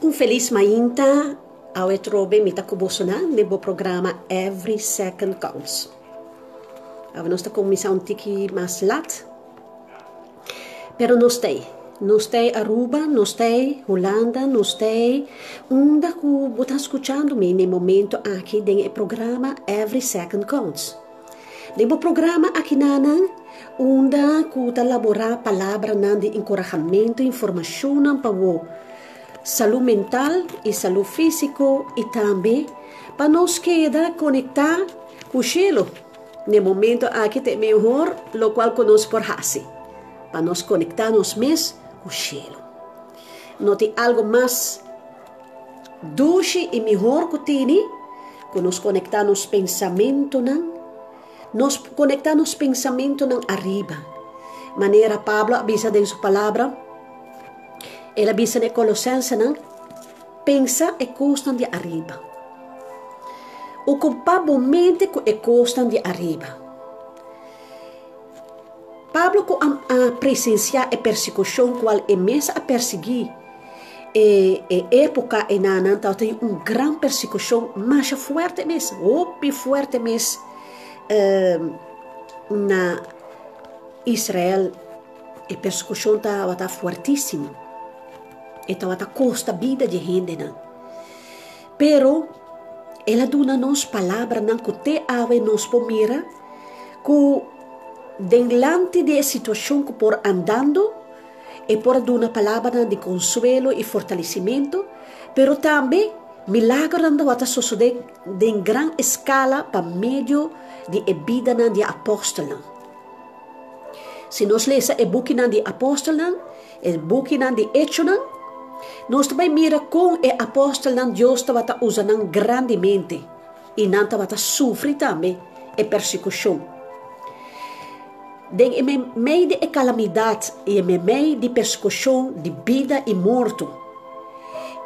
Un felis mainta, awe trobe mi ta ku bosonan den bo programa Every Second Counts. Awe nos ta kuminsá un tiki mas lat, pero nos t'ei. Nos t'ei Aruba, nos t'ei Hulanda, nos t'ei unda ku bo ta skuchando mi na e momento aki den e programa Every Second Counts. Den bo programa akinanan unda ku ta laborá palabranan di enkorahamentu, informashonnan pa bo salú mental i salú físiko i tambe pa nos keda konektá ku shelu. Na e momento aki ta e mehor lokual ku nos por hasi pa nos konektá nos mes ku shelu. No tin algu mas dushi i mihor ku tini ku nos konektá nos pensamentunan, nos konektá nos pensamentunan ariba. Manera Pablo a bisa den su palabra, el a bisa na e Kolosensenan, Pensa e kosnan di ariba. Okupá bo mente ku e kosnan di ariba. Pablo ku a presensiá e persekushon kual e mes a persiguí E e époka enanan tabatin un gran persekushon masha fuerte mes, hopi fuerte mes na Israel. E persekushon tabata fuertísimo. E tabata kosta bida di e hendenan. Pero el a duna nos palabranan ku te awe nos por mira ku den lanti di e situashon ku por andando, E por a duna palabranan di konsuelo i fortalesimentu, pero tambe milagronan tabata sosodé den gran eskala pa medio di e bidanan di e apòstelnan. Si nos lesa e bukinan di apòstelnan, e bukinan di Echonan, nos ta bai mira kon e apòstelnan Dios tabata usa nan grandemente i nan tabata sufri tambe e persekushon. Den e meimei di e kalamidat i e meimei di persekushon di bida i morto,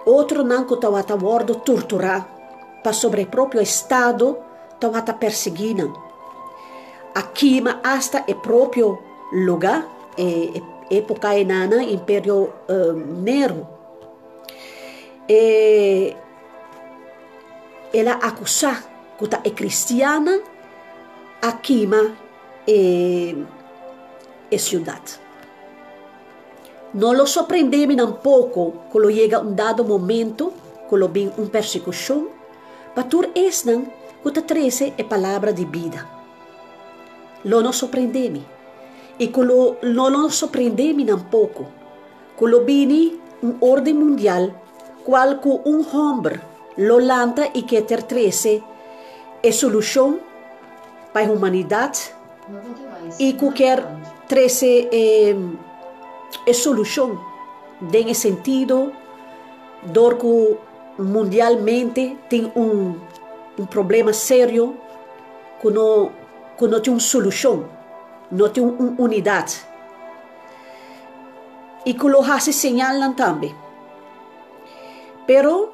otronan ku tabata wòrdu torturá pasobra e propio estado tabata persiguí nan, a kima asta e propio lugá, e époka enanan, Imperio Nero. E el a akusá ku ta e kristiannan a kima e e siudat. No lo sorprendé mi tampoko ku lo yega un dado momento ku lo bin un persekushon pa tur esnan ku ta trese e palabra di bida. Lo no sorprendé mi, i ku lo no lo sorprendé mi tampoko ku lo bini un orden mundial kual ku un hòmber lo lanta i keter trese e solushon pa e humanidat i ku kier trese e solushon den e sentido dor ku mundialmente tin un un problema serio ku no ku no tin un solushon, no tin un unidat i ku lo hasi señalnan tambe. Pero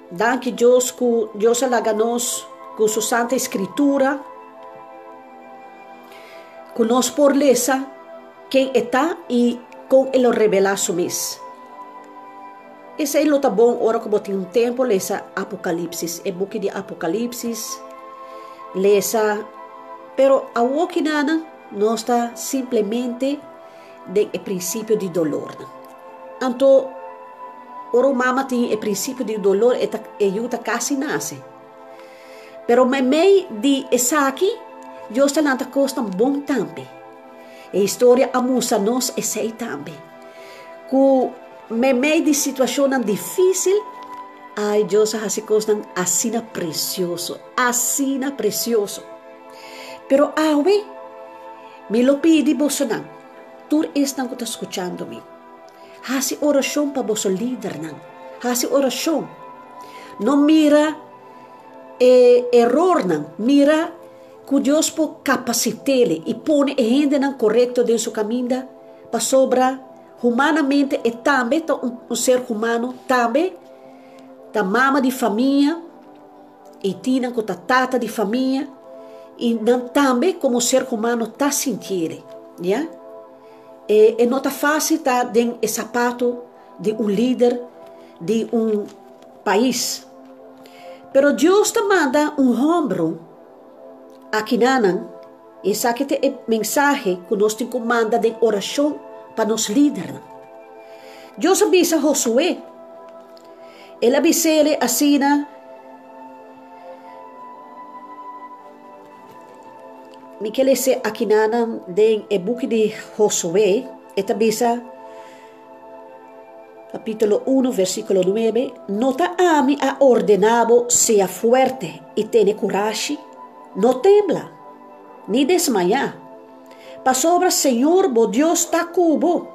Danki Dios ku Dios a laga nos ku su Santa Escritura ku nos por lesa ken e ta i kon e lo revelá su mes. Esei lo ta bon ora ku bo tin un tempu lesa Apokalipsis, e buki di Apokalipsis, lesa, pero awokinan nos ta simplemente den e prinsipio di dolornan. Anto, ora un mama tin e prinsipio di dolor, e ta, e yu ta kasi nase. Pero meimei di esaki, Dios ta lanta kosnan bon tambe. E historia a mustra nos esei tambe. Ku meimei di situashonnan difísil, ai, Dios a hasi kosnan asina presioso, asina presioso. Pero awe, Mi lo pidi bosonan, tur esnan ku ta skuchando mi, hasi orashon pa boso lidernan. Hasi orashon. No mira e erornan, mira ku Dios por kapasit'é i pone e hendenan korekto den su kaminda, pasobra humanamente e tambe ta un ser humano, tambe ta mama di famia. I tin nan ku ta tata di famia i nan tambe komo ser humano ta sintiere, ya. E e no ta fásil ta den e sapato di un lider. di un pais. Pero Dios ta manda un hòmber akinanan, i esaki ta e mensahe ku nos tin ku manda den orashon pa nos lidernan. Dios a bisa Josué, el a bis'é asina, Mi ke lese akinanan den e buki di Josué, e ta bisa, Capítulo 1, versículo 9, No ta ami a ordená bo sea fuerte i tene kurashi? No tembla, ni desmayá, pasobra Señor bo Dios ta ku bo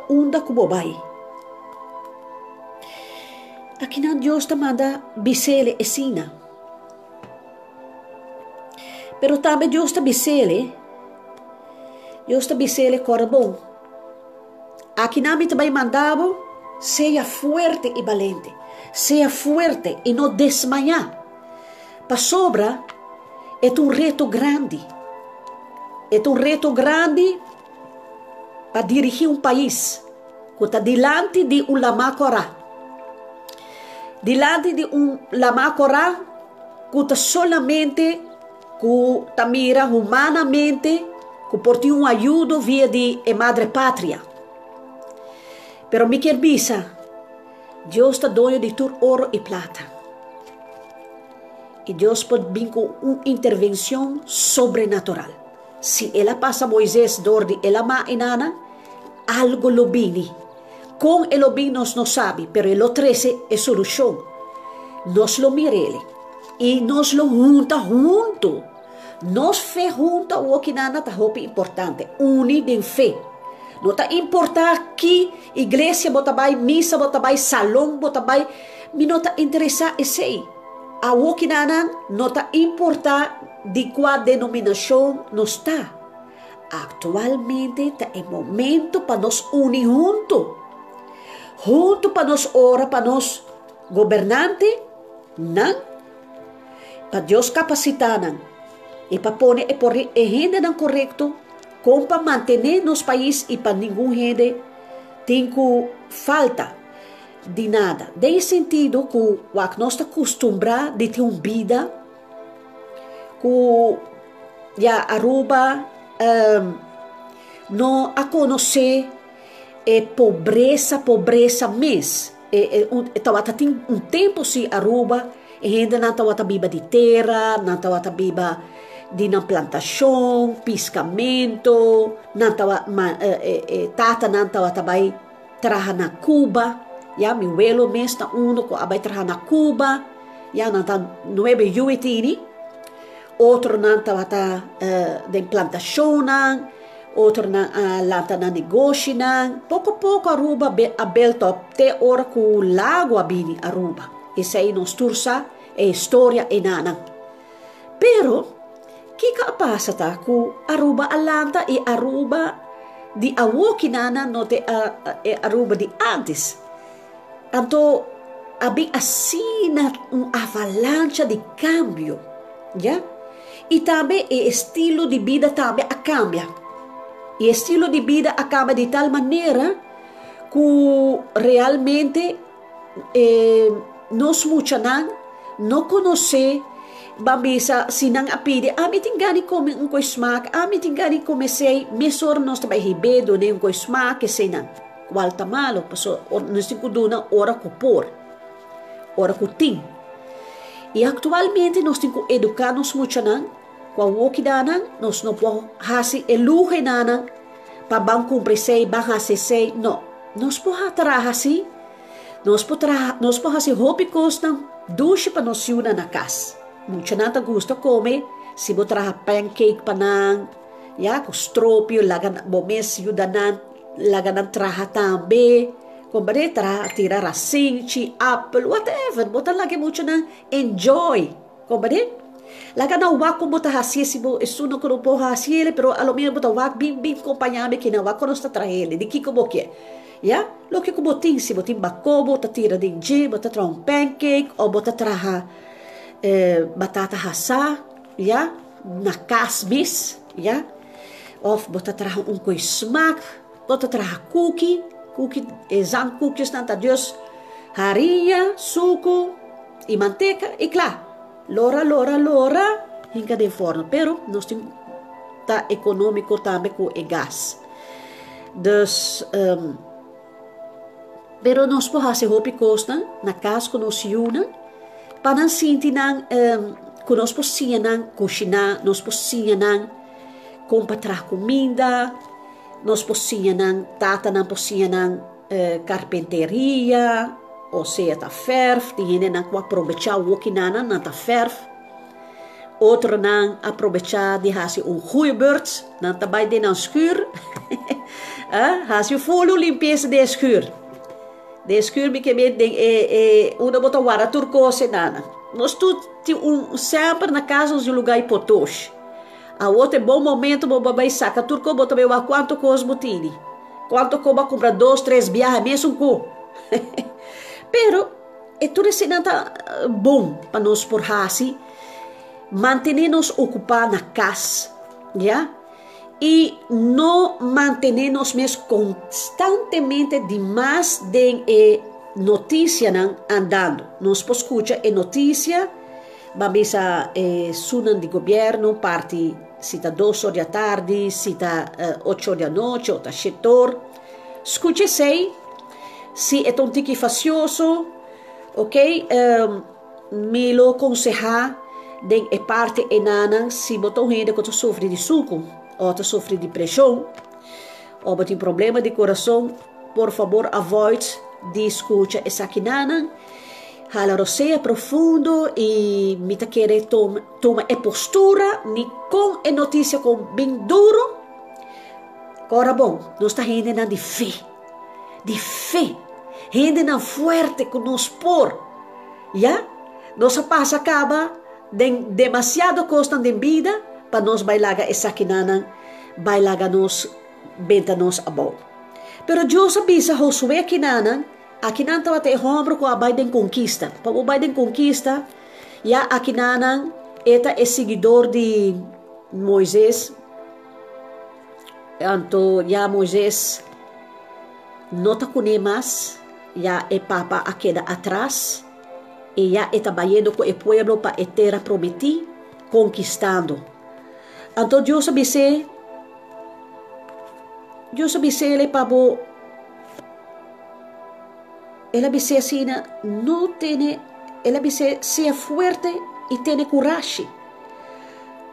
unda ku bo bai. Akinan Dios ta manda bis'el esina. Pero tambe Dios ta bis'el, Dios ta bis'el, Kòrda bon, Akinan mi ta bai manda bo, sea fuerte i balente. Sea fuerte i no desmayá. Pasobra e ta un reto grandi. E ta un reto grandi pa dirigí un pais ku ta dilanti di un lamá kòrá. Dilanti di un lamá kòrá ku ta solamente ku ta mira humanamente ku por tin un ayudo via di e madre patria. Pero mi kier bisa, Dios ta doño di tur oro i plata. I Dios por bin ku un intervencion sobrenatural. Si El a pasa Moises dor di e lamá enana, algo lo bini. Kon e lo bin nos no sabi, pero e lo trese e solushon. Nos lo mir'el i nos lo hunta huntu. Nos fe huntu awokinana ta hopi importante. Uni den fe. No ta importa ki iglesia bo ta bai, misa bo ta bai, salon bo ta bai, mi no ta interesa esei. Awokinana no ta importa di kua denominashon nos ta. Aktualmente ta e momento pa nos uni huntu. Huntu pa nos ora pa nos gobernante nan, pa Dios kapasitá nan i pa pone e por e hendenan korekto kon pa mantené nos pais i pa ningun hende tin ku falta di nada. Den e sentido ku wak nos ta kustumbrá di tin un bida ku ya Aruba no a konosé e pobresa pobresa mes. E e tabata tin un tempu si Aruba e hendenan tabata biba di tera, nan tabata biba di nan plantashon, piskamentu, nan tawa e tatanan tabata bai traha na Cuba, ya mi welo mes ta uno ku a bai traha na Cuba, ya nan ta nuebe yu e tini, otronan tabata den plantashonnan, otronan a lanta nan negoshinan, poko poko Aruba a built up te ora ku lago a bini Aruba, esei nos tur sa e historia enanan. Pero, kiko a pasa ta ku Aruba a lanta i Aruba di awokinana no ta e Aruba di antes. Anto a bin asina un avalancha di kambio, ya. I tambe e estilo di bida tambe a kambia. E estilo di bida a kambia di tal manera ku realmente E nos muchanan no konosé ban bisa si nan a pidi ami tin gana di kome un koi smak ami tin gana di kome esei mesora nos ta bai hib'é dun'é un koi smak eseinan kual ta malo pasobra nos tin ku duna ora ku por ora ku tin i aktualmente nos tin ku eduká nos muchanan ku awoki danan nos no por hasi e luho enanan Pa ban cumpra esey, ban haci esey. No, nos por traha si. Nos por traha, nos por haci hopi cosnan dushi pa nos yunan na cas. Muchanan ta gusta come si bo traha pancake pa nan, ya, cu stropio, laga bo mes yuda nan, laga nan traha tambe. Comprende? Traha, tira rasinchi, apel, whatever. Bo ta laga e muchanan enjoy. Comprende? Laga nan wak kon bo ta hasié si bo esun no ku no por hasi el, pero a lo mihor bo ta wak bin bin kompañá mi kinan wak kon nos ta traha el, di kiko bo ke. Ya, loke ku bo tin, si bo tin bakó bo ta tira den dje, bo ta traha un pancake òf bo ta traha batata hasá, ya, na kas mes, ya, òf bo ta traha un koi smak, bo ta traha kuki, kuki e zandkoekjesnan ta dios. Hariña, suku i manteka i kla. Lora, lora, lora, hinka den forno. Pero nos tin ta ekonómiko tambe ku e gas. Dus, um, pero nos por hasi hopi kosnan na kas ku nos yunan pa nan sinti nan um, ku nos por siña nan kushiná, nos por siña nan kon pa traha kuminda, nos por siña nan, tatanan por siña nan Carpenteria, o sea ta ferf, tin hendenan ku a probechá wokinan nan ta ferf. Otronan a probechá di hasi un goeie beurt, nan ta bai den nan schuur, hasi un fulu limpiesa den e schuur. Den e schuur mi ke meen den e e unda bo ta warda tur kos e nana. Nos tur tin un semper na kas nos tin un lugá di potoshi. Awor ta e bon momento bo bai saka tur kos bo ta bai wak kuantu kos bo tini. Kuantu kos bo a kumpra dos tres biaha mesun ku. Pero e tur eseinan ta bon pa nos por hasi mantene nos okupá na kas ya i no mantene nos mes konstantemente di mas den e notisianan andando. Nos por skucha e notisia. Ban bisa e sunan di gobierno parti si ta dos or di atardi, si ta ocho or di anochi o ta shete or. Scucha esey, si e ta un tiki facioso, ok, mi lo conseha den e parti enanan si bo ta un hende cu ta sufri di sucu o ta sufri di presion o bo tin problema di corazon, por fabor avoid di scucha esakinanan. Hala rosea profundo i mi ta kere tuma e postura ni kon e notisia kon bin duro. Kora bon, nos ta hendenan di fe, di fe, hendenan fuerte ku nos por, ya. Nos a pasa kaba den demasiado kosnan den bida pa nos bai laga esakinanan bai laga nos benta nos abou. Pero Dios a bisa Josué kinanan. Akinan tabata e hòmber ku a bai den konkista. Pa bo bai den konkista, ya akinanan e ta e siguidor di Moises. Anto ya Moises no ta kuné mas, ya e papa a keda atras i ya e ta bayendo ku e pueblo pa e tera prometí, konkistando. Anto Dios a bis'é, Dios a bis'é pa bo. El a bis'é asina, No tene, el a bis'é, sea fuerte i tene kurashi.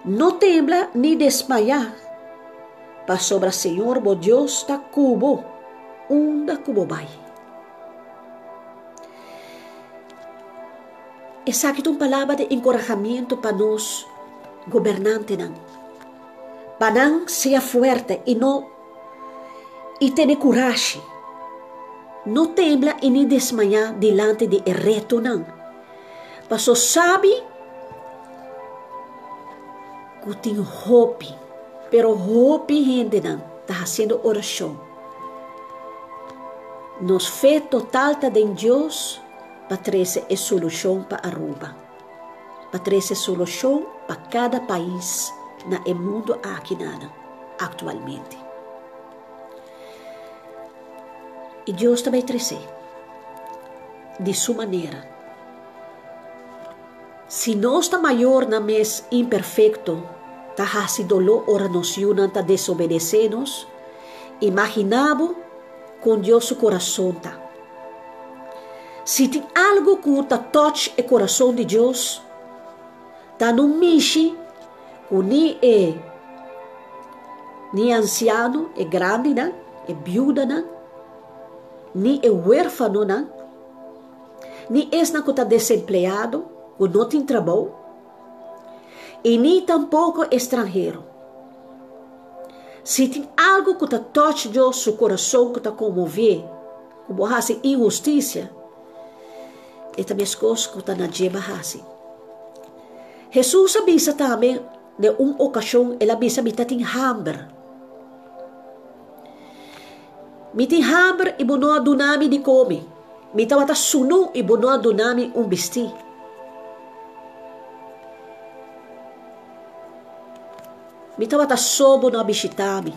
No tembla ni desmayá, pasobra Señor bo Dios ta ku bo unda ku bo bai. Esaki ta un palabra di enkorahamentu pa nos gobernantenan, pa nan sea fuerte i no I tene kurashi. No tembla i ni desmayá dilanti di e retonan. Paso sabi ku tin hopi, pero hopi hendenan ta hasiendo orashon. Nos fe total ta den Dios pa trese e solushon pa Aruba. Pa trese solushon pa kada pais na e mundu aki nan. aktualmente. I Dios ta bai tres'é di su manera. Si nos ta mayornan mes imperfekto ta hasi doló ora nos yunan ta desobedesé nos, imaginá bo kon Dios su kurason ta. Si tin algu ku ta tòch e kurason di Dios, Ta no mishi ku ni e ni ansiano, e grandinan, e biudanan, ni e huerfanonan, ni esnan ku ta desempleado, ku no tin trabou, i ni tampoko e stranhero. Si tin algu ku ta tòch Dios su kurason ku ta konmovié, ku bo hasi inhustisia, E ta meskos ku ta na dje bo a hasi. Hesus a bisa tambe den un okashon, el a bisa, Mi ta tin hamber. Mi tin hamber i bo no a duna mi di kome. Mi tabata sunu i bo no a duna mi un bistí. Mi tabata so, bo no a bishitá mi.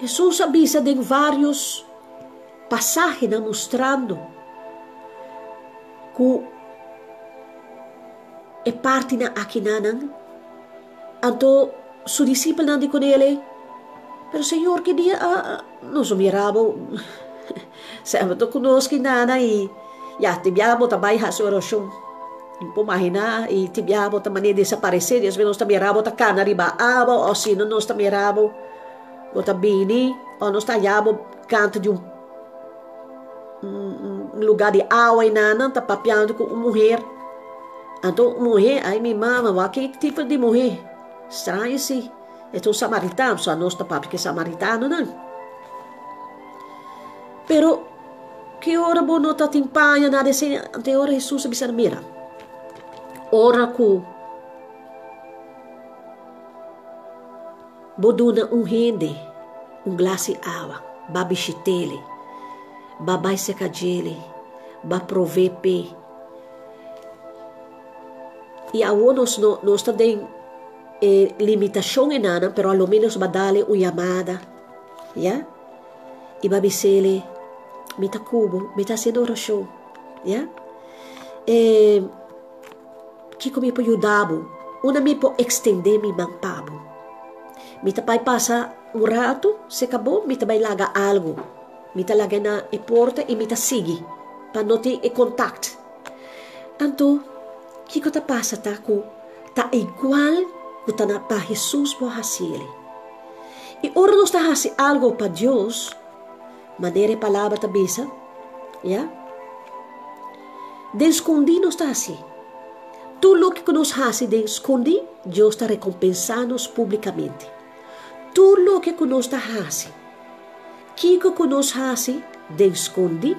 Hesus a bisa den vários. pasahenan mustrando ku e partinan akinanan. Anto su disipelnan di kunele, Pero Señor, ki dia nos a mira bo? Semper ta ku nos kinana i ya tin biaha bo ta bai hasi orashon. Mi por imaginá i tin biaha bo ta manera desaparesé, despues nos ta mira bo ta kana riba awa òf si no nos ta mira bo bo ta bini òf nos ta haña bo kantu di un lugá di awa i nan ta papiando ku un muher. Anto un muher, ai mi mama, wak ki tipo di muher? Straño si. E ta un samaritano, so anos ta papia ku e samaritanonan. Pero ki ora bo no ta tin paña nada esei? Anto e ora Hesus a bisa nan, mira, ora ku bo duna un hende un glas di awa, ba bishit'el, ba bai seka djele, ba provee p'e. I awor nos no nos ta den e limitashon enanan, pero a lo menos ba dale un yamada, ya? I ba bis'ele, Mi ta ku bo, mi ta hasiendo orashon, ya? E kiko mi por yuda bo? Unda mi por ekstendé mi man pa bo? Mi ta bai pasa un ratu serka bo, mi ta bai laga algu. Mi ta laga na e porta i mi ta sigui pa no tin e kontakt. Anto, kiko ta pasa ta ku ta igual ku ta na pa Hesus bo hasi el. I ora nos ta hasi algu pa Dios, manera e palabra ta bisa, ya, den skondí nos ta hasié. Tur loke ku nos hasi den skondí, Dios ta rekompensá nos públikamente. Tur loke ku nos ta hasi, kiko ku nos hasi den skondí,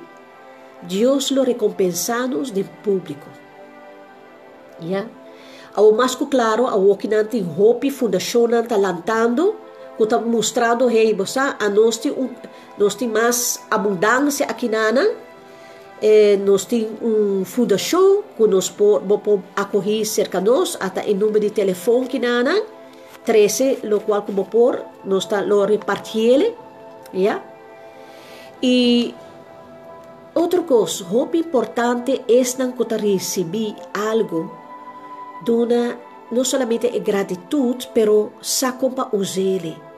Dios lo rekompensá nos den públiko. Ya. Awor mas ku klaro, awor ki nan tin hopi fundashonnan ta lantando ku ta mustrando, hey, bo sa, anos tin un, nos tin mas abundansia akinanan, e nos tin un fundashon ku nos por, bo por akohí serka nos, ata e number di telefon kinanan, trese lokual ku bo por, nos ta lo repartiele, ya. I otro kos hopi importante esnan ku ta risibí algu duna no solamente e gratitut pero sa kon pa us'el.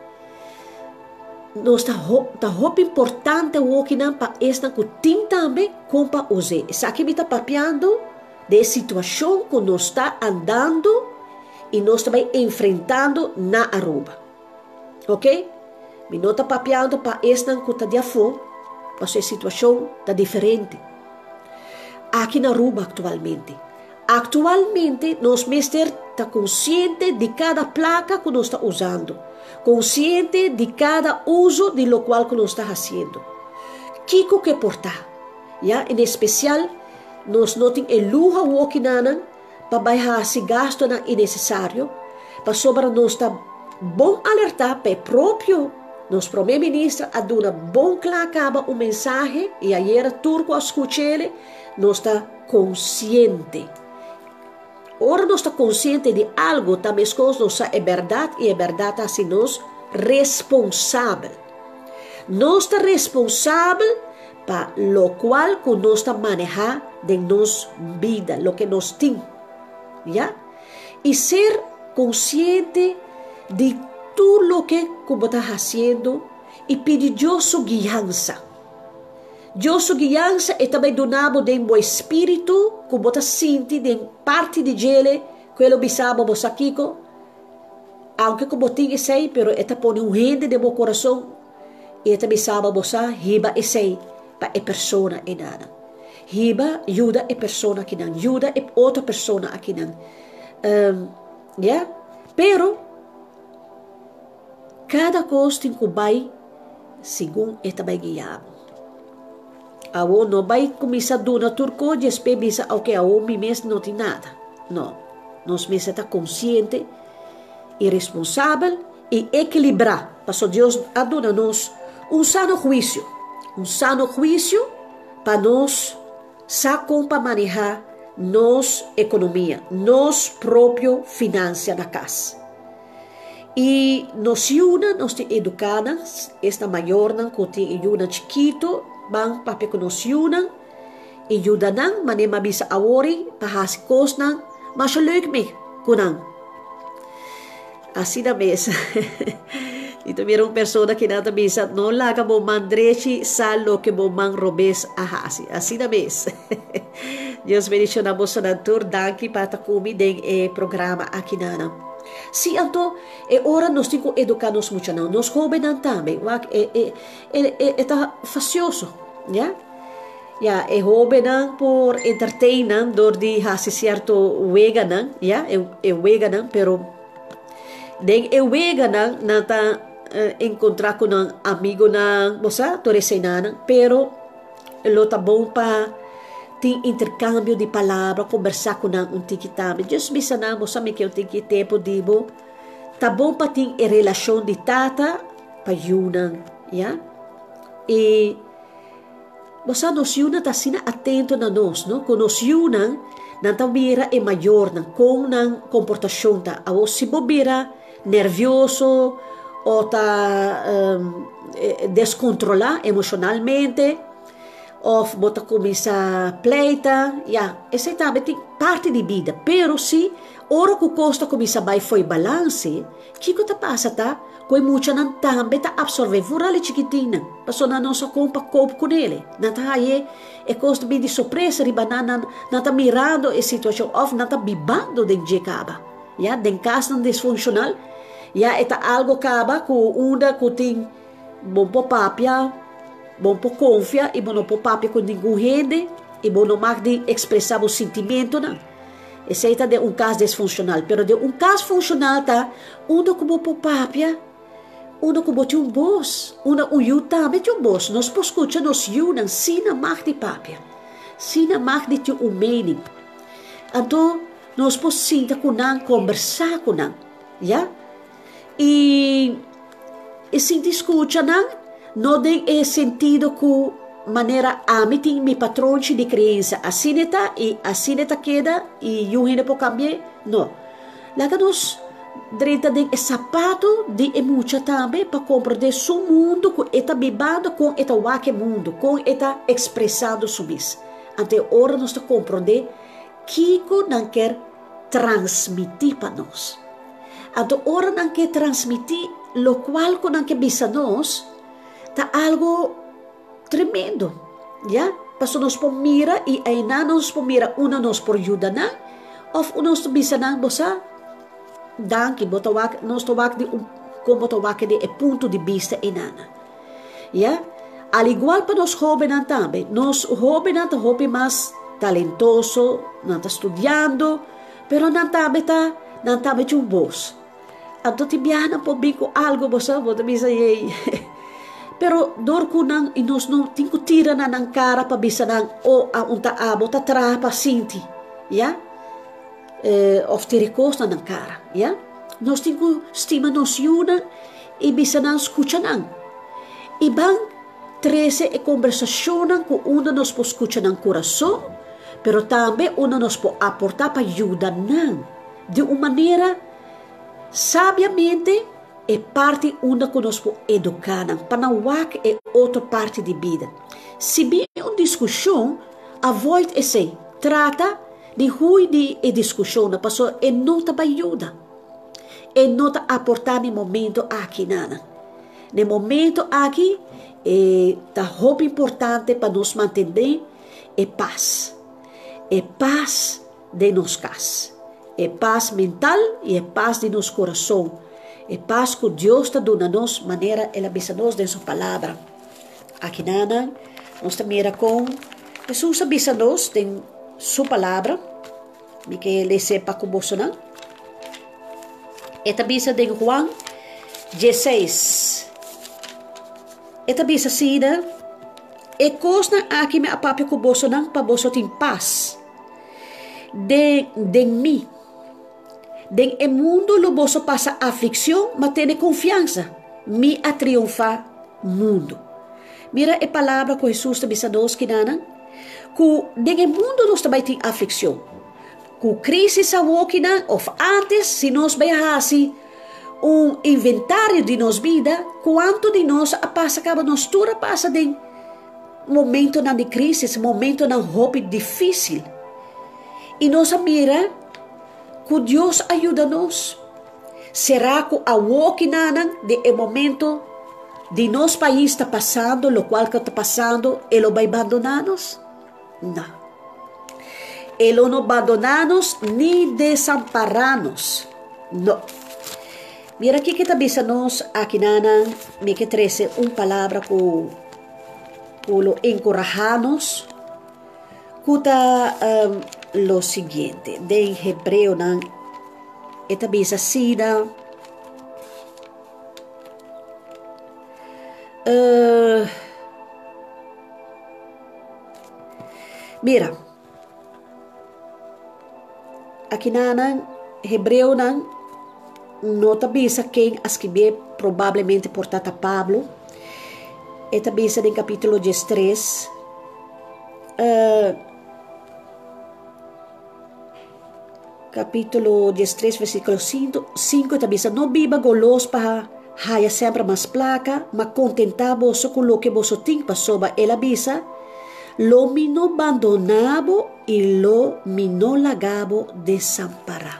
Nos ta ta hopi importante wokinan pa esnan ku tin tambe kon pa us'é. Esaki mi ta papiando di e situashon ku nos ta andando i nos ta bai enfrentando na Aruba. Ok? Mi no ta papiando pa esnan ku ta di afó, pasobra e situashon ta diferente. Aki na Aruba aktualmente. Aktualmente nos mester ta konsiente di kada plaka ku nos ta usando, konsiente di kada uso di lokual ku nos ta hasiendo. Kiko ke por ta? Ya, en espesial nos no tin e luho awoki nanan pa bai hasi gastonan innesesario, pasobra nos ta bon alertá pa e propio nos Prome Minister a duna bon kla kaba un mensahe i ayera tur ku a skuch'ele, nos ta konsiente. Ora nos ta konsiente di algu ta meskos nos sa e bèrdat i e bèrdat ta hasi nos responsabel. Nos ta responsabel pa lokual ku nos ta manehá den nos bida, loke nos tin. Ya? I ser konsiente di tur loke ku bo ta hasiendo i pidi Dios su guiansa. Dios su guiansa e ta bai duna bo den bo espíritu ku bo ta sinti den parti di djele ku e lo bisa bo, bo sa kiko? Aunke ku bo tin esei, pero e ta pone un hende den bo kurason I e ta bisaba, Bo sa hiba esei pa e persona enanan. Hiba, yuda e persona akinan, yuda e otro persona akinan. Um, ya? Pero, kada kos tin ku bai segun e ta bai guia bo. Awor no bai kuminsá duna tur kos djespé bisa, ok, awor mi mes no tin nada. No, nos mester ta konsiente i responsabel I ekilibrá, pasobra Dios a duna nos un sano huisio, un sano huisio pa nos sa kon pa manehá nos ekonomia, nos propio finansia na kas. I nos yunan, nos tin eduká nan, esnan mayornan ku tin e yunan chikitu, Ban papia ku nos yunan i yuda nan manera mi a bisa awor pa hasi kosnan masha leuk mee ku nan. Asina mes. Mi ta mira un persona ki nan ta bisa, no laga bo man drechi sa loke bo man robes a hasi. Asina mes. Dios bendiciona bosonan tur. Danki pa ta cu mi den e programa aki nan. Si, anto e ora nos tin cu educa nos muchanan, nos hobennan tambe. Wak, e, e, e, e, e ta facioso, ya? Ya, e hobennan por entertain nan door di hasi cierto weganan, ya, e, e weganan, pero den e weganan nan ta encontra cu nan amigonan, bo sa, tur eseinan, pero lo ta bon pa tin intercambio di palabra, conversa cu nan un tiki tambe. Just bisa nan, bo sa mi ke un tiki tempo di bo, ta bon pa tin e relacion di tata pa yunan, ya. E bo sa nos yunan ta asina atento na nos, no? Ku nos yunan nan ta mira e mayornan, kon nan komportashon ta. Awor si bo bira nervioso o ta deskontrolá emoshonalmente òf bo ta kuminsá pleita, ya, esei tambe tin parti di bida. Pero si ora ku kos ta kuminsá bai fo'i balanse, kiko ta pasa ta ku e muchanan tambe ta absorbé, vooral e chikitinnan, pasobra nan no sa kon pa koop kunele. Nan ta haye e kos ta bin di sorpresa riba nan, nan, nan ta mirando e situashon òf nan ta bibando den dje kaba. Ya, den kasnan disfunshonal, ya e ta algo kaba ku unda ku tin bo por papia, bo por konfia i bo no por papia ku ningun hende i bo no mag di ekspresá bo sintimentunan. Esei ta den un kas disfunshonal, pero den un kas funshonal ta unda ku bo por papia, unda ku bo tin un bos, unda un yu tambe tin un bos. Nos por skucha nos yunan sin nan mag di papia, sin nan mag di tin un mening. Anto nos por sinta ku nan, kombersá ku nan, ya. I e sinti skucha nan no den e sentido ku manera ami tin mi patronchi di creencia, asina e ta i asina e ta keda i niun hende por cambi'é. No. Laga nos drenta den e sapato di e mucha tambe pa comprende su mundo ku e ta bibando, kon e ta wak e mundo, kon e ta expresando su mes. Anto e ora nos ta comprende kiko nan kier transmití pa nos. Anto ora nan ke transmití lokual ku nan ke bisa nos ta algo tremendo, ya? Pasobra nos por mira i einan nos por mira unda nos por yuda nan òf unda nos ta bisa nan, bo sa, danki, bo ta wak, nos ta wak di un, kon bo ta wak di e punto di bista einan. Ya? Al igual pa nos hóbennan tambe. Nos hóbennan ta hopi mas talentoso, nan ta studiando, pero nan tambe ta, nan tambe tin un bos. Anto tin biaha nan por bin ku algo, bo sa, bo ta bisa yey. Pero dor ku nan i nos no tin ku tira na nan kara pa bisa nan, oh, a un ta abo ta traha pa sinti, ya? Eh, of tira e kos na nan kara, ya? Nos tin ku stima nos yunan i bisa nan skucha nan. I ban trese e kombersashonnan ku unda nos por skucha nan kurason, pero tambe unda nos por aportá pa yuda nan di un manera sabiamente e parti unda ku nos por eduká nan pa nan wak e otro parti di bida. Si bin un diskushon, avoid esei. Trata di hui di e diskushonnan pasobra e no ta bai yuda. E no ta aportá na e momento aki nada. Na e momento aki e ta hopi importante pa nos mantené e pas. E pas den nos kas. E pas mental i e pas di nos kurason. E pas ku Dios ta duna nos manera El a bisa nos den Su Palabra. Aki nan nos ta mira kon Hesus a bisa nos den Su Palabra. Mi ke lese pa ku bosonan. E ta bisa den Juan 16. E ta bisa asina, E kosnan aki mi a papia ku bosonan pa boso tin pas den den mi. Den e mundu lo boso pasa aflikshon, ma tene konfiansa, mi a triunfá mundu. Mira e palabra ku Hesus ta bisa nos kinanan, ku den e mundu nos ta bai tin aflikshon. Ku krísis awokinan òf ántes, si nos bai hasi un inventario di nos bida, kuantu di nos a pasa kaba? Nos tur a pasa den. Momentonan di crisis, momentonan hopi dificil. Y nos a mira cu Dios a yuda nos. Será cu awokinanan di e momento di nos pais ta pasando locual cu ta pasando, e lo bay bandona nos? No. E lo no bandona nos ni desampara nos. No. Mira kiko ta bisa nos akinanan, mi ke trese un palabra ku ku lo enkurahá nos, ku ta um, lo siguiente. Den Hebreonan e ta bisa asina, uh, mira, Akinanan, Hebreonan no ta bisa ken a skibié, probablemente por ta ta Pablo. E ta bisa den kapítulo 13, uh, kapítulo 13, versíkulo 5, 5 ta bisa, No biba golos pa haya semper mas plaka, ma kontentá boso ku loke boso tin, pasobra el a bisa, Lo mi no bandoná bo i lo mi no laga bo desampará.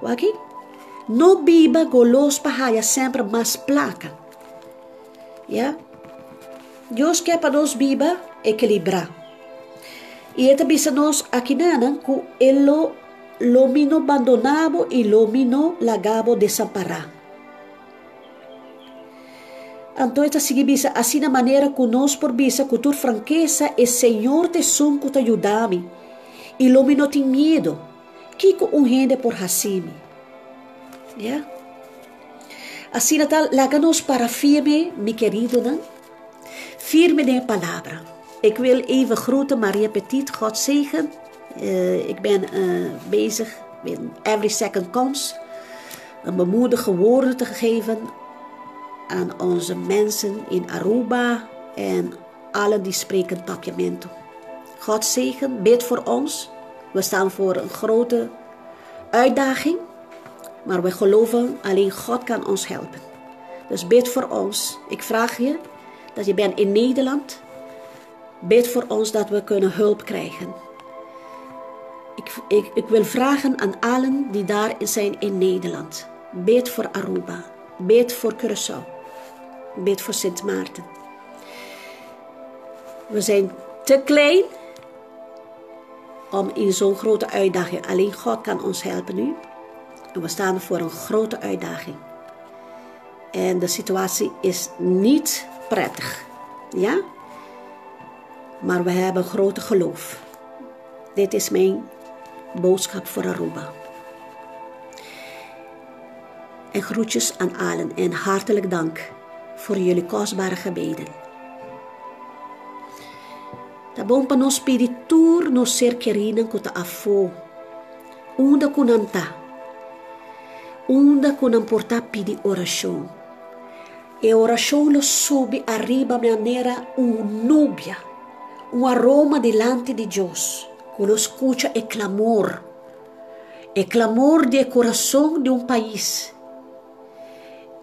Wak aki? No biba golos pa haya semper mas plaka. Ya? Dios ke pa nos biba ekilibrá. I e ta bisa nos akinanan ku e lo lo mi no bandoná bo i lo mi no laga bo desampará. Anto e ta sigui bisa, Asina manera ku nos por bisa ku tur frankesa, E Señor ta esun ku ta yuda mi, i lo mi no tin miedu. Kiko un hende por hasi mi? Ya. Asina ta, laga nos para firme, mi keridonan, firme den e palabra. Ik wil even groeten Maria Petit, God zegen. Ik ben bezig met Every Second Counts. Een bemoedige woorden te geven aan onze mensen in Aruba en allen die spreken Papiamento. God zegen, bid voor ons. We staan voor een grote uitdaging, maar we geloven alleen God kan ons helpen. Dus bid voor ons. Ik vraag je dat je bent in Nederland. Bid voor ons dat we kunnen hulp krijgen. Ik, ik, ik wil vragen aan allen die daar zijn in Nederland. Bid voor Aruba. Bid voor Curaçao. Bid voor Sint Maarten. We zijn te klein om in zo'n grote uitdaging. Alleen God kan ons helpen nu. En we staan voor een grote uitdaging. En de situatie is niet prettig. Ja? Maar we hebben grote geloof. Dit is mijn boodschap voor Aruba. En groetjes aan allen en hartelijk dank voor jullie kostbare gebeden. Ta bon pa nos pidi tur nos ser kerinan ku ta afó, unda ku nan ta, unda ku nan por ta pidi orashon. E orashon lo subi ariba manera un nubia, un aroma dilanti di Dios, ku lo skucha e klamor, e klamor di e kurason di un pais,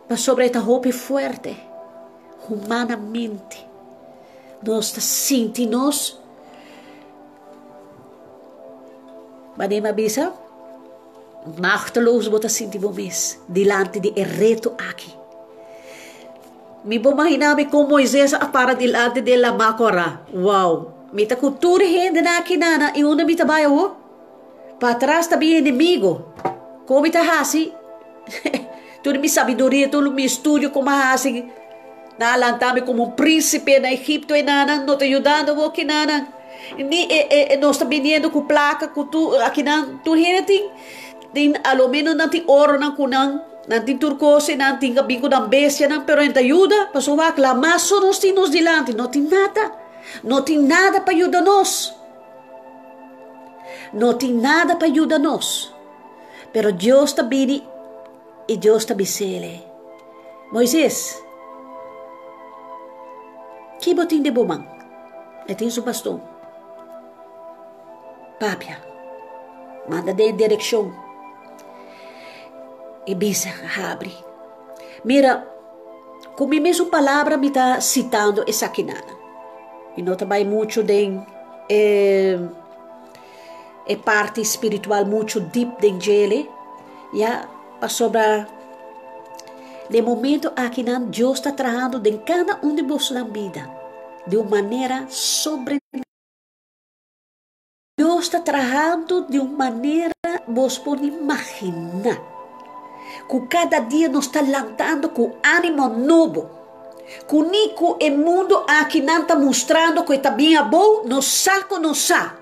pasobra e ta hopi fuerte humanamente. Nos ta sinti nos Manera mi a bisa, machteloos bo ta sinti bo mes dilanti di e reto aki. Mi por imagina mi kon Moises a para dilanti di e lama kora. Wow! Mi ta ku tur e hendenan aki nana i unda mi ta bai awor? Patras ta bin enemigo. Kon mi ta hasi? Tur mi sabiduria, tur mi estudio kon mi a hasi Nan a lanta mi komo un prínsipe na Egipto e nanan no ta yudando bo kinanan. Ni e e nos ta biniendo ku plaka ku tur akinan tur hende tin tin a lo menos nan tin oronan ku nan nan tin tur kos i nan tin bin ku nan bestianan pero nan ta yuda pasobra wak lamas so nos tin nos dilanti no tin nada no tin nada pa yuda nos no tin nada pa yuda nos pero Dios ta bini I Dios ta bis'é, Moises, ki bo tin den bo man? E tin su baston. Papia, manda den e direkshon. I bisa, Habri. Mira, Ku mi mesun palabra mi ta sitando esakinan. Mi no ta bai muchu den e e parti spiritual muchu dip den djele, ya, pasobra den momento akinan Dios ta trahando den kada un di bosonan bida di un manera sobre. Dios ta trahando di un manera bos por imaginá. Ku kada dia nos ta lantando ku ánimo nobo. Ku ni ku e mundu aki nan ta mustrando ku e ta bien abou, nos sa ku nos sa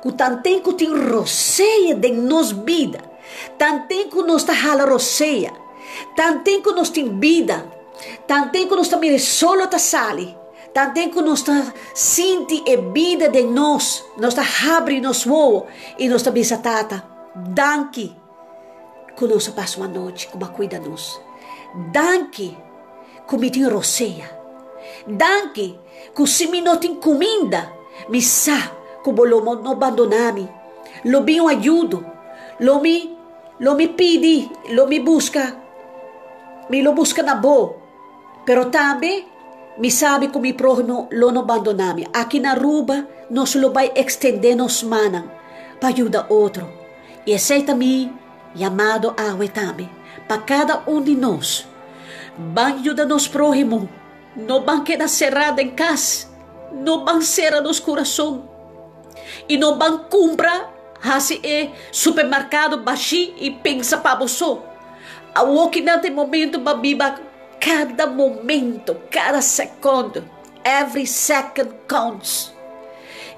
ku tanten ku tin rosea den nos bida, tanten ku nos ta hala rosea, tanten ku nos tin bida, tanten ku nos ta mira e solo ta sali, Tanten ku nos ta sinti e bida den nos, nos ta habri nos wowo i nos ta bisa Tata, danki ku nos a pasa un anochi ku bo a kuida nos. Danki ku mi tin rosea. Danki ku si mi no tin kuminda, mi sa ku bo lo no bandoná mi. Lo bin un ayudo. Lo mi lo mi pidi, lo mi buska, mi lo buska na bo. Pero tambe mi sabi ku mi próhimo lo no bandoná mi. Aki na Aruba nos lo bai ekstendé nos mannan pa yuda otro. I esei ta mi yamado awe tambe, pa kada un di nos ban yuda nos próhimo. No ban keda será den kas, no ban sera nos kurason i no ban kumpra hasi e supermerkado bashí i pensa pa bo so. Awoki nan ta e momento pa biba kada momento, kada sekondo, every second counts.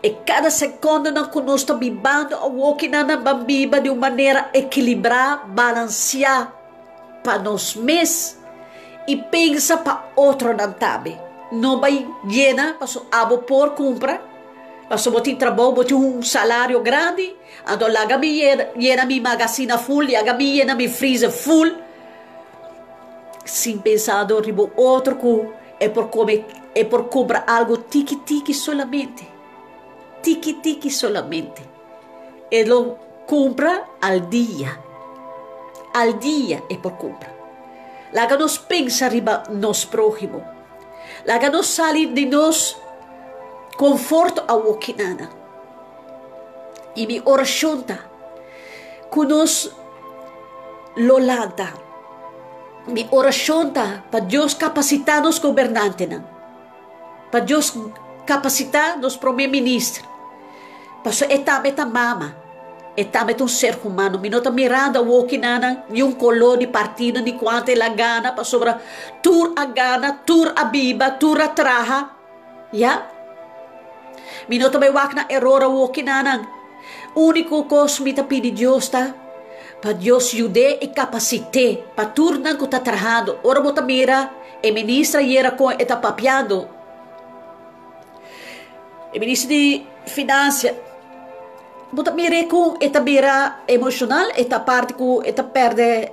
E kada sekondonan ku nos ta bibando awoki nan nan ban biba di un manera ekilibrá, balansiá pa nos mes i pensa pa otronan tambe. No bai yena pasobra abo por kumpra, pasobra bo tin trabou, bo tin un salario grandi. Anto laga mi yena mi magasina ful, laga mi yena mi freezer ful, sin pensado riba un otro ku e por come, e por kumpra algo tiki tiki solamente, tiki tiki solamente. E lo kumpra al dia, al dia e por kumpra. Laga nos pensa riba nos próhimo, laga nos sali di nos konfort awokinana. I mi orashon ta ku nos lo lanta. Mi orashon ta pa Dios kapasitá nos gobernantenan, pa Dios kapasitá nos promé minister, pasobra e tambe ta mama, e tambe ta un ser humano. Mi no ta mirando awoki nan niun koló, ni partido, ni kuantu el a gana, pasobra tur a gana, tur a biba, tur a traha. Ya. Mi no ta bai wak na eror awoki nanan. Úniko kos mi ta pidi Dios ta pa Dios yud'é i kapasit'é pa tur nan ku ta trahando. Ora bo ta mira e minister ayera kon e ta papiando, e minister di finansia, bo ta mir'é kon e ta bira emoshonal, e ta parti ku e ta pèrdè.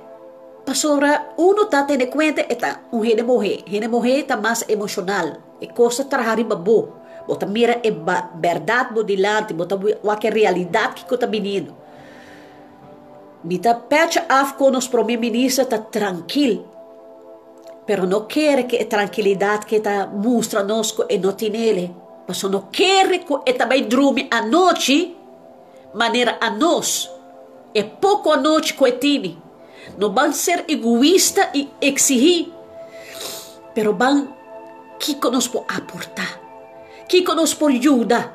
Pasobra uno ta tene kuenta e ta un hende muhé. Hende muhé ta mas emoshonal. E kos ta traha riba bo. Bo ta mira e bèrdat bo dilanti, bo ta wak e realidat kiko ta biniendo. Mi ta pecha af kon nos prome minister ta trankil, pero no kere ku e trankilidat ke ta mustra nos ku e no tinele. Pasobra no kere ku e ta bai drumi anochi manera anos. E poko anochi ku e tini. No ban ser egoista i eksihí, pero ban kiko nos por aportá, kiko nos por yuda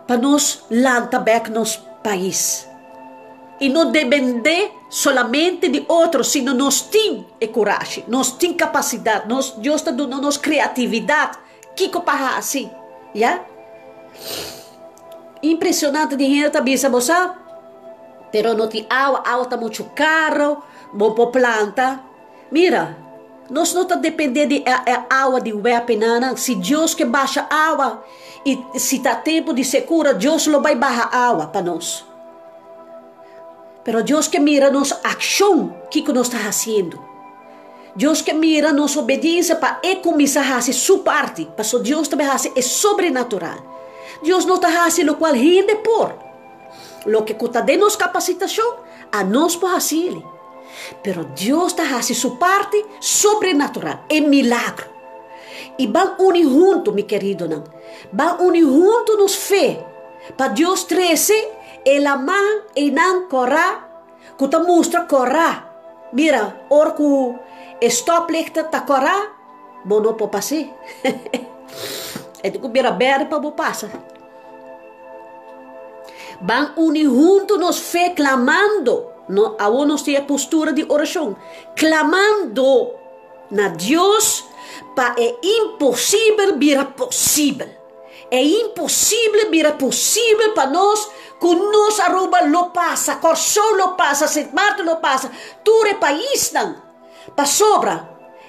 pa nos lanta bèk nos pais. I no dependé solamente di otro, sino nos tin e kurashi, nos tin kapasidat, nos Dios ta duna nos kreatividat kiko pa hasi, ya. Impresionante di hende ta bisa bo sa, pero no tin awa, awa ta muchu caro, bo por planta. Mira, nos no ta depende di e awa di wepenanan, si Dios ke basha awa y si ta tempo di secura, Dios lo bay baha awa pa nos. Pero Dios ke mira nos accion, kiko nos ta haciendo. Dios ke mira nos obediencia pa E kuminsá hasi Su parti, pasobra Dios ta bai hasi e sobrenatural. Dios no ta hasi lokual hende por. Loke ku ta den nos kapasitashon, anos por hasiel. Pero Dios ta hasi su parti sobrenatural, e milagro. I ban uni huntu, mi keridonan, ban uni huntu nos fe pa Dios trese e laman einan kòrá ku ta mustra kòrá. Mira, ora ku e stoplichten ta kòrá, bo no por pas'é. E tin ku bira bèrdè pa bo pasa. Ban uni huntu nos fe klamando, no, awor nos tin e postura di orashon, klamando na Dios pa e imposibel bira posibel. E imposibel bira posibel pa nos ku nos Aruba lo pasa, Kòrsou lo pasa, Sint Maarten lo pasa, tur e paisnan. Pasobra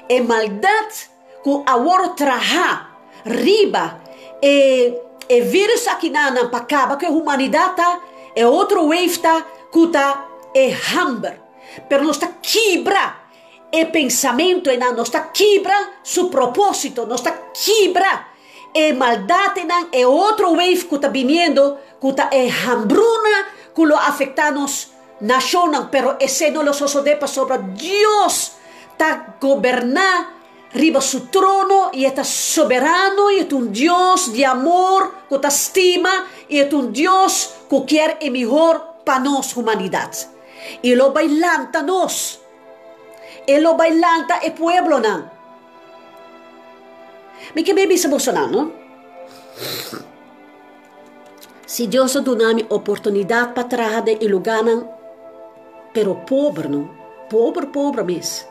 e maldat ku awor traha riba e e virus akinanan pa kaba ku e humanidat ta e otro wave ta ku ta e hamber. Pero nos ta kibra e pensamentu einan, nos ta kibra su propósito, nos ta kibra e maldat einan, e otro wave ku ta biniendo ku ta e hambruna ku lo afektá nos Nashonnan, pero esei no lo sosodé pasobra Dios ta goberná riba su trono i e ta soberano i e ta un Dios di amor ku ta stima i e ta un Dios ku kier e mihor pa nos humanidat. I lo bai lanta nos. E lo bai lanta e pueblonan. Mi ke bai bisa bosonan, no? Si Dios a duna mi oportunidat pa traha den e lugánan, pero pober no, pober pober mes.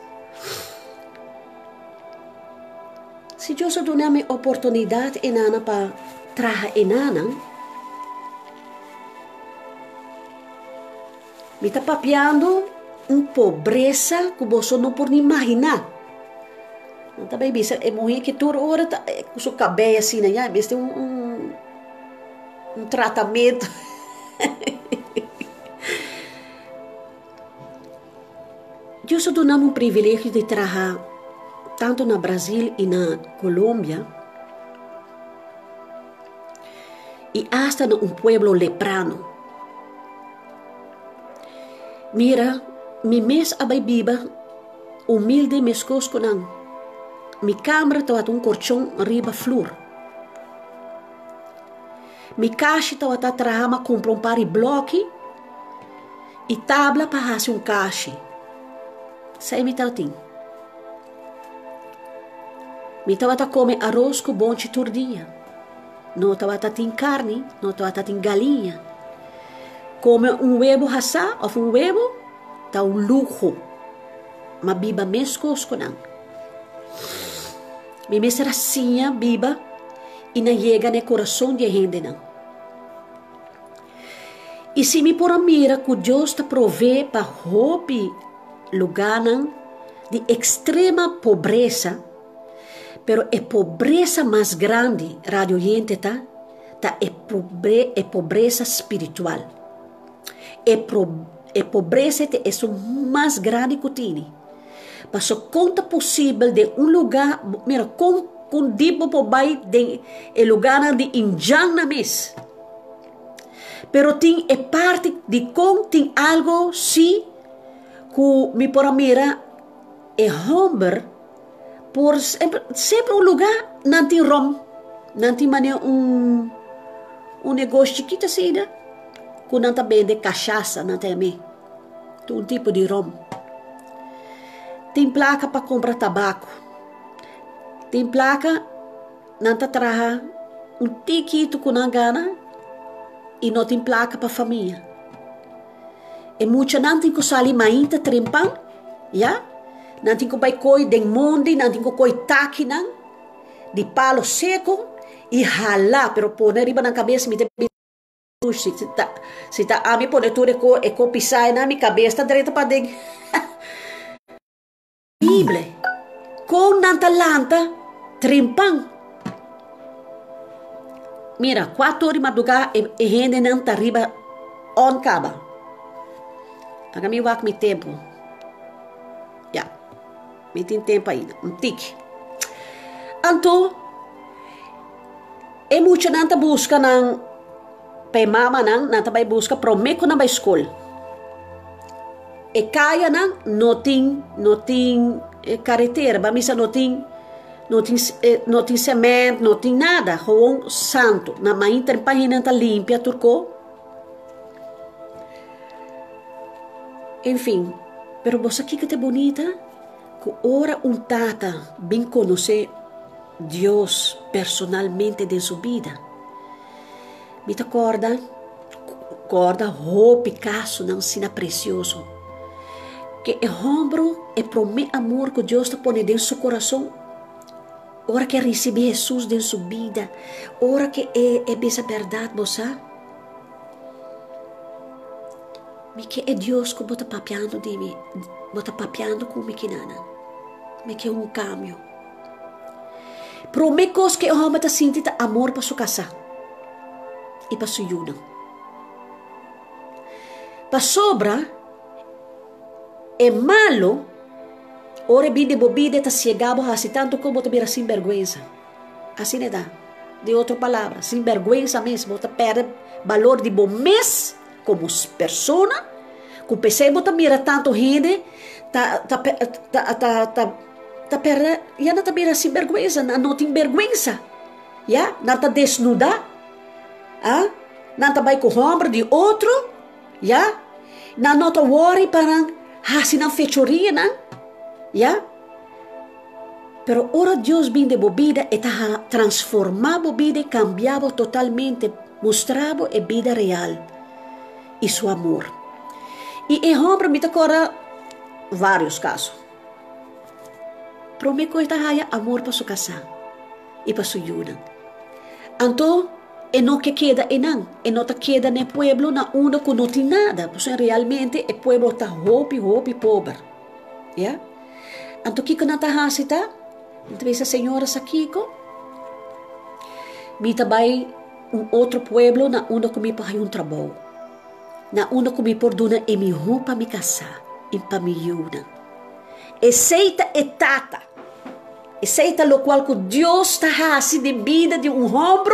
Si Dios a duna mi oportunidat enana pa traha enanan, mi ta papiando un pobresa ku boso no por ni imaginá. Nan ta bai bisa e muhé ki tur ora ta ku su kabei asina ya, mester un un un tratamentu. Dios a duna mi un privilegio di traha tantu na Brasil i na Colombia i asta na un pueblo leprano. Mira, mi mes a bai biba Humilde meskos ku nan. Mi kamber tabata un korchon riba flur. Mi kashi tabata traha ma kumpra un par di bloki i tabla pa hasi un kashi. Esei mi tabatin. Mi tabata kome aros ku bonchi tur dia. No tabata tin karni, no tabata tin galiña. Kome un webo hasá òf un webo ta un luho. Ma biba meskos ku nan. Mi mester a siña biba i nan yega na e kurason di e hendenan. I si mi por a mira ku Dios ta provee pa hopi lugánan di ekstrema pobresa, pero e pobresa mas grandi, radio oyente, ta, ta e e pobresa spiritual. E pro e pobresa ta esun mas grandi ku tini. Paso kon ta posibel den un lugá, mira kon kon dip bo por bai den e lugánan di indjannan mes. Pero tin e parti di kon tin algo si ku mi por a mira e hòmber por semper un lugá nan tin ròm, nan tin manera un un negoshi chikito asina ku nan ta bende kashasa nan ta yam'é, ta un tipo di ròm. Tin plaka pa kumpra tabako, tin plaka nan ta traha un tikitu ku nan gana i no tin plaka pa famia. E muchanan tin ku sali mainta trempan, ya, nan tin ku bai koi den mondi, nan tin ku koi takinan di palo seku i hala, pero pone riba nan kabes mi ta bisa si ta si ta ami pone tur e ko e ko pisa einan mi kabes ta drenta paden. Ible, kon nan ta lanta trempan. Mira, kuator di mardugá e, e hendenan ta riba on kaba. Laga mi wak mi tempu. Ya, mi tin tempu ainda, un tiki. Anto, e muchanan ta buska nan pa e mamanan, nan ta bai buska promé ku nan bai skol. E kayanan no tin no tin karetera, ba misa no tin no tin no tin sement, no tin nada, gewoon santo. Na mainta e pahinan ta limpia tur ko. Enfin, pero bo sa kiko ta bunita? Ku ora un tata bin konosé Dios personalmente den su bida, mi ta kòrda kòrda hopi kasonan asina presioso, ke e hòmber e promé amor ku Dios ta pone den su kurason, ora ke a risibí Hesus den su bida, ora ke e bisa bèrdat, bo sa, mi ke e Dios ku bo ta papiando di mi, bo ta papiando ku mi kinanan, mi ke un kambio. Promé kos ku e hòmber ta sinti ta amor pa su kasá i pa su yunan. Pasobra e malu, ora e bin den bo bida e ta siega bo hasi tantu ku bo ta bira sinbèrgwensa. Asina e ta. Den otro palabra, sinbèrgwensa mes, bo ta pèrdè balor di bo mes komo persona, ku p'esei bo ta mira tantu hende ta ta ta ta ta ta pèrdè, ya nan ta bira sinbèrgwensa, nan no tin bèrgwensa, ya, nan ta desnudá, a, nan ta bai ku hòmber di otro, ya, nan no ta wòri pa nan hasi nan fechorianan, ya. Pero ora Dios bin den bo bida, e ta transformá bo bida i kambia bo totalmente, mustra bo e bida real i su amor. I e hòmber, mi ta kòrda vários kaso. Promé ku e ta haya amor pa su kasá i pa su yunan. Anto e no ke keda einan, e no ta keda na e pueblo na unda ku no tin nada, pasobra realmente e pueblo ta hopi hopi pober. Ya. Anto kiko nan ta hasi ta? Nan ta bisa, Señora sa kiko? Mi ta bai un otro pueblo na unda ku mi por haña un trabou, na unda ku mi por duna e mihó pa mi kasá i pa mi yunan. Esei ta e tata. Esei ta lokual ku Dios ta hasi den bida di un hòmber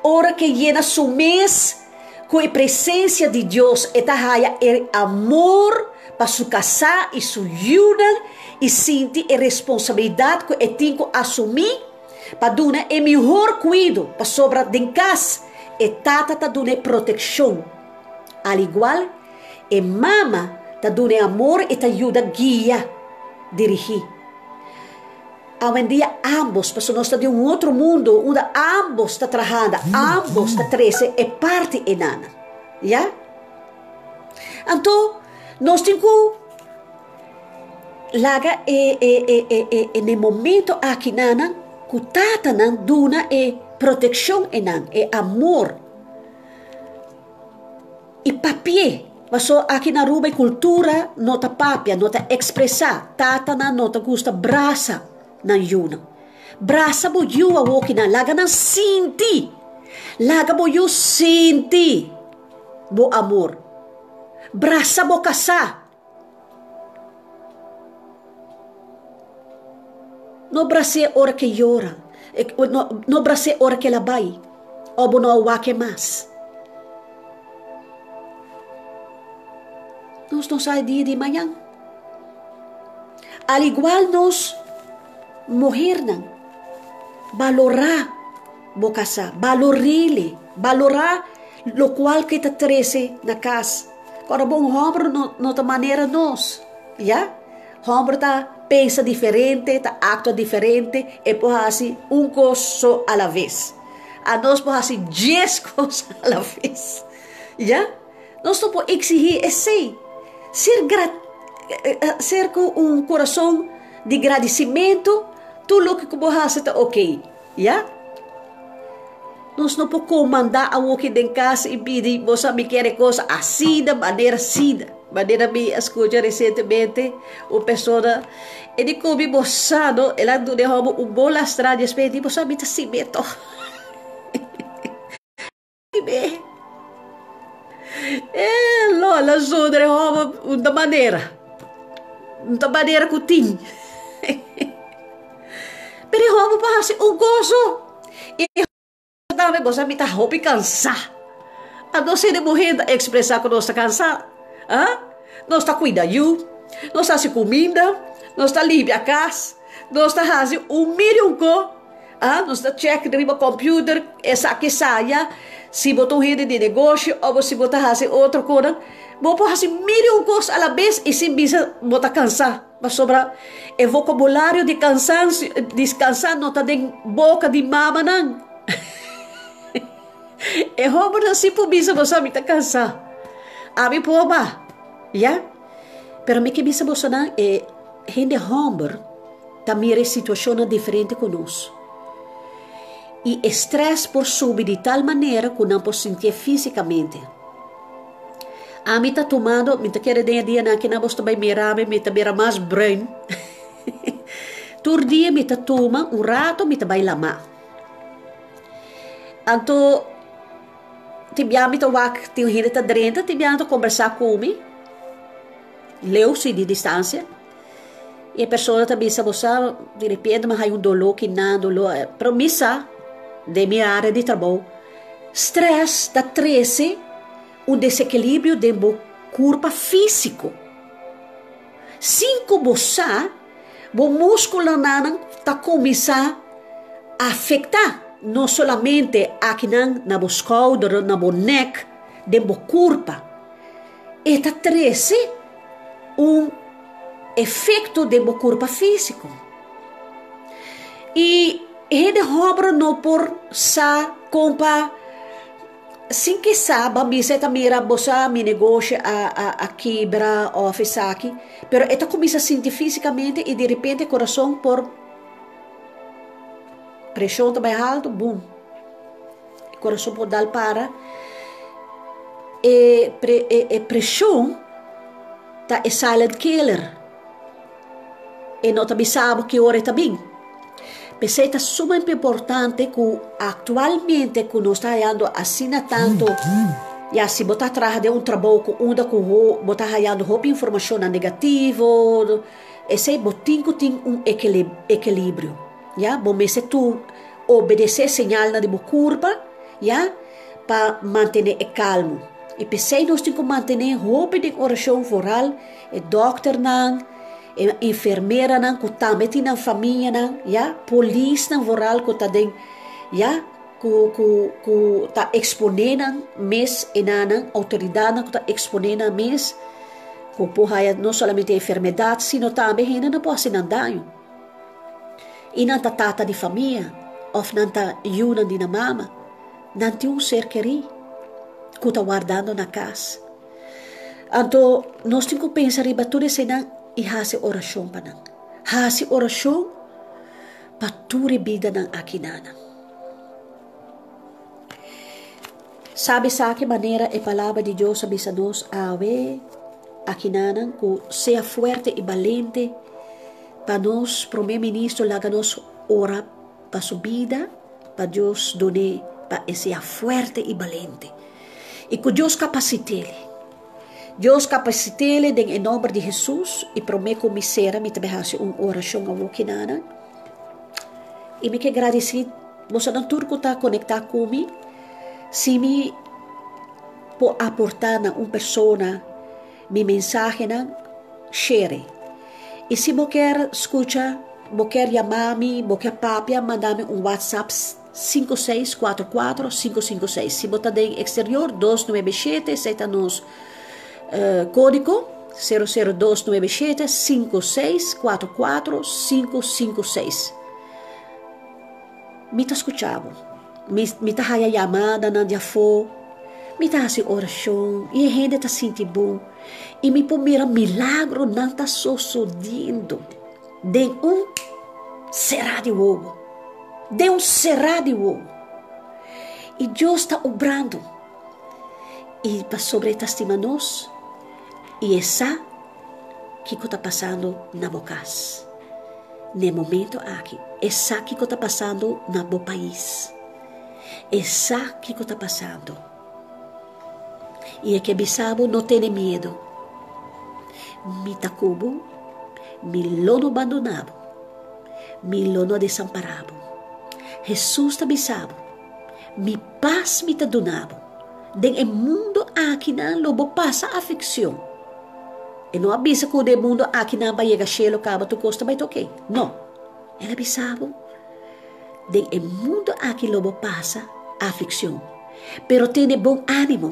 ora ku e yena su mes ku e presensia di Dios. E ta haya e amor pa su kasá i su yunan i sinti e responsabilidat ku e tin ku asumí pa duna e mihor kuido, pasobra den kas e tata ta duna e protekshon. Al igual, e mama ta duna e amor i ta yuda guia, dirigí. Awendia ambos, pasobra nos ta den un otro mundo unda ambos ta trahanda, ambos ta trese e parti enana. Ya? Anto, nos tin ku laga e e e e e e ne momento aki nanan ku tatanan duna e protekshon enan, e amor. I papi'é, paso aki na Aruba e kultura no ta papia, no ta ekspresá. Tatanan no ta gusta brasa nan yunan. Brasa bo yu awokinan, laga nan sinti. Laga bo yu sinti bo amor. Brasa bo kasá. No bras'é ora k'e yora, no bras'é ora k'el a bai, o bo no a wak e mas. Nos no sa e dia di mañan. Al igual nos muhernan, balorá bo kasá, balor'é, balorá lokual ku e ta trese na kas. Ora bo un hòmber no no ta manera nos, ya. Hòmber ta pensa diferente, ta aktua diferente, e por hasi un kos so a la ves. Anos por hasi dies kos a la ves, ya. Nos no por eksihí esei. Ser gra ser ku un kurason di gradisimentu, tur loke ku bo hasi ta okey. Ya. Nos no por comanda awoki den cas y pidi boso a mi kere cos asina, manera asina. Manera mi a scucha recientemente un persona e di cu mi bo sa no, el a duna e homber un bon lastra despues e di bo sa mi ta sime toch. E lo el a zundra e homber un ta manera, un ta manera cu tin. Pero e homber por haci un gozo. Y e tambe bo sa mi ta hopi cansa. Anto si e muher ta expresa cu nos ta cansa? Ah? Nos ta kuida yu, nos ta hasi kuminda, nos ta limpia kas, nos ta hasi un mil i un ko. Ah, nos ta check riba computer esaki esaya, si bo ta un hende di negoshi of si bo ta hasi otro konan. Bo por hasi mil i un kos alabes i sin bisa bo ta kansa. Pasobra e vokabulario di kansansio, di kansa no ta den boka di mamanan. E hombernan si por bisa boso ami ta kansa. Ami por ba. Ya. Pero mi ke bisa bosonan e hende homber ta mira e situashonnan diferente ku nos. I e stress por subi di tal manera ku nan por sintié físikamente. Ami ta tumando, mi ta kere den e dianan aki nan boso ta bai mira mi, mi ta bira mas bruin. Tur dia mi ta tuma un rato mi ta bai lama. Anto tin bia mi ta wak tin un hende ta drenta, tin bia nan ta kombersá ku mi, leu si di distansia. I e persona ta bisa, bo sa, di repente mi haña un doló kinan, doló, pero mi sa den mi área di trabou, strès ta trese un desekilibrio den bo kurpa físiko. Sin ku bo sa, bo múskulonan ta kuminsá afektá, no solamente akinan na bo skouder, na bo nèk, den bo kurpa. E ta trese un efekto den bo kurpa físiko. I hende hòmber no por sa kon pa sin ke sa ban bisa e ta mira bo sa mi negoshi a a a kibra òf esaki, pero e ta kuminsá sinti físikamente i direpente e kurason por preshon ta bai haltu, bum. E kurason por dal para. E pre e e preshon ta e silent killer. E no ta bisa bo ki ora e ta bin. P'esei ta sumamente importante ku aktualmente ku nos ta hayando asina tantu, ya si bo ta traha den un trabou ku unda ku bo ta hayando hopi informashonnan negativo, esei bo tin ku tin un ekilibrio, ya. Bo mester tu obedesé señalnan di bo kurpa, ya, pa mantené e kalmu. I p'esei nos tin ku mantené hopi den orashon foral e dòkternan, E enfermeranan ku tambe tin nan famianan, ya, polisnan vooral ku ta den, ya, ku ku ku ta eksponé nan mes e nannan, outoridatnan ku ta eksponé nan mes, ku por haya no solamente enfermedat sino tambe hendenan por hasi nan daño. I nan ta tata di famia òf nan ta yunan di nan mama, nan tin un ser kerí ku ta wardando na kas. Anto nos tin ku pensa riba tur eseinan i hasi orashon pa nan. Hasi orashon pa tur e bidanan akinanan. Sabi sa ki manera e palabra di Dios a bisa nos awe akinanan ku sea fuerte i balente pa nos prome ministro laga nos ora pa su bida pa Dios dun'é pa e sea fuerte i balente. I ku Dios kapasit'é. Dios kapasit'é den e nòmber di Hesus i promé ku mi sera mi ta bai hasi un orashon awor kinana. I mi ke gradisí bosonan tur ku ta konektá ku mi. Si mi por aportá na un persona mi mensahenan, share. I si bo kier skucha, bo kier yama mi, bo kier papia, manda mi un WhatsApp. 5644 556. Si bo ta den exterior, 297, esei ta nos kódigo, 00297 5644 556. Mi ta skucha bo. Mi, mi ta haya yamadanan di afó. Mi ta hasi orashon i e hende ta sinti bon. I mi por mira milagronan ta sosodiendo. Den un será di wowo. Den un será di wowo. I Dios ta obrando. I pasobra e ta stima nos, i e sa kiko ta pasando na bo kas. N'e momento aki, e sa kiko ta pasando na bo pais. E sa kiko ta pasando. I e ke bisa bo, no tene miedu. Mi ta ku bo, mi lo no bandoná bo, mi lo no desampará bo. Hesus ta bisa bo, Mi pas mi ta duna bo. Den e mundu akinan lo bo pasa aflikshon. E no a bisa ku den mundu aki nan ba yega shelu kaba tur kos ta bai ta oke. No. El a bisa bo, Den e mundu aki lo bo pasa aflikshon, pero tene bon ánimo,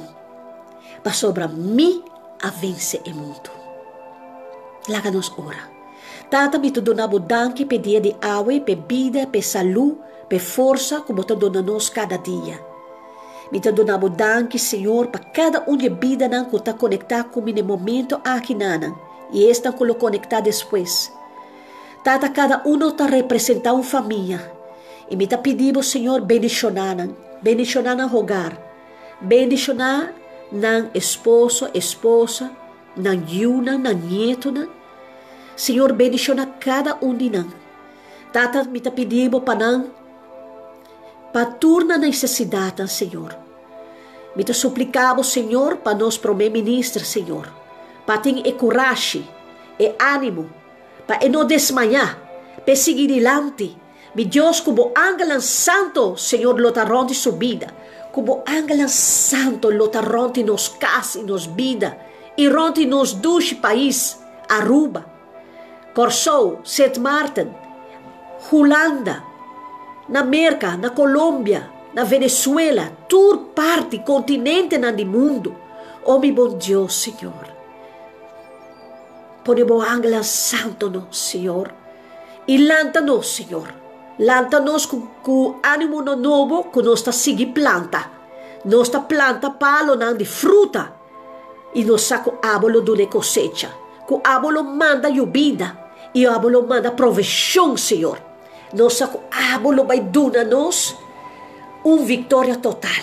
pasobra mi a vense e mundu. Laga nos ora. Tata, mi ta duna bo danki p'e dia di awe, p'e bida, p'e salú, p'e forsa ku bo ta duna nos kada dia. Mi ta duna bo danki, Señor, pa kada un di e bidanan ku ta konektá ku mi na e momento aki nanan i esnan ku lo konektá despues. Tata, kada uno ta representá un famia i mi ta pidi bo, Señor, bendishoná nan, bendishoná nan hogar, bendishoná nan esposo, esposa, nan yunan, nan nietonan. Señor, bendishoná kada un di nan. Tata, mi ta pidi bo pa nan. Pa tur nan nesesidatnan, Señor. Mi ta supliká Bo, Señor, pa nos Promé Minister, Señor, pa tin e kurashi, e ánimo, pa e no desmayá, p'e sigui dilanti. Mi Dios, ku Bo angelnan santo, Señor, lo ta rònt di su bida. Ku Bo angelnan santo lo ta rònt di nos kas i nos bida, i rònt di nos dushi pais, Aruba. Kòrsou, Sint Maarten, Hulanda, na Merka, na Colombia, na Venezuela, tur parti, kontinentenan di mundu. O mi bon Dios, Señor, pone bo angelnan santo nos, Señor, i lanta nos, Señor. Lanta nos ku ku ánimonan nobo ku nos ta sigui planta. Nos ta planta palonan di fruta. I nos sa ku abo lo duna e kosecha, ku abo lo manda yubida i abo lo manda provishon, Señor. Nos sa ku abo lo bai duna nos un viktoria total.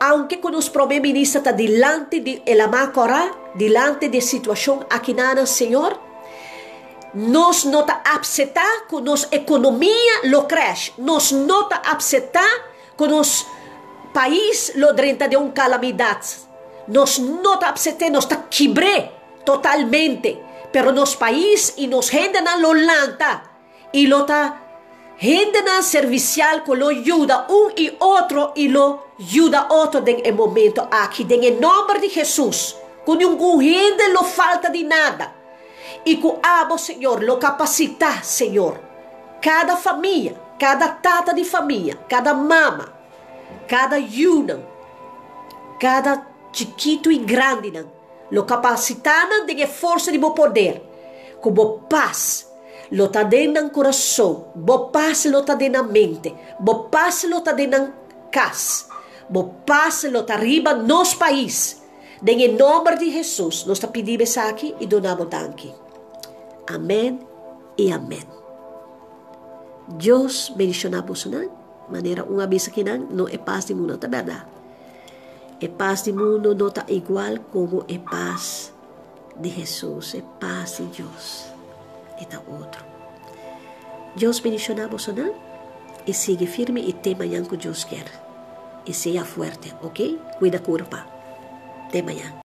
Aunke ku nos Prome Minister ta dilanti di e lamá kòrá, dilanti di e situashon akinanan, Señor, nos no ta apseptá ku nos ekonomia lo crash. Nos no ta apseptá Ku nos pais lo drenta den un kalamidat. Nos no ta apsept'é, nos ta kibr'é totalmente. Pero nos pais i nos hendenan lo lanta i lo ta hendenan servisial ku lo yuda un i otro i lo yuda otro den e momento aki. Den e nòmber di Hesus, ku ningun hende lo falta di nada i ku abo, Señor, lo kapasitá, Señor, kada famia. Kada tata di famia, kada mama, kada yunan, kada chikitu i grandinan, lo kapasitá nan den e forsa di bo poder, ku bo pas lo ta den nan kurason, bo pas lo ta den nan mente, bo pas lo ta den nan kas, bo pas lo ta riba nos pais. Den e nòmber di Hesus nos ta pidi bo esaki i duna bo danki. Amèn i amèn. Dios bendiciona bosonan manera un a bisa kinan no e pas di mundo ta berdad e pas di mundo no ta igual como e pas di Jesus e pas di Dios e ta otro Dios bendiciona bosonan y sigui firme y te mañan cu Dios kier y sea fuerte ok cuida curpa te mañan.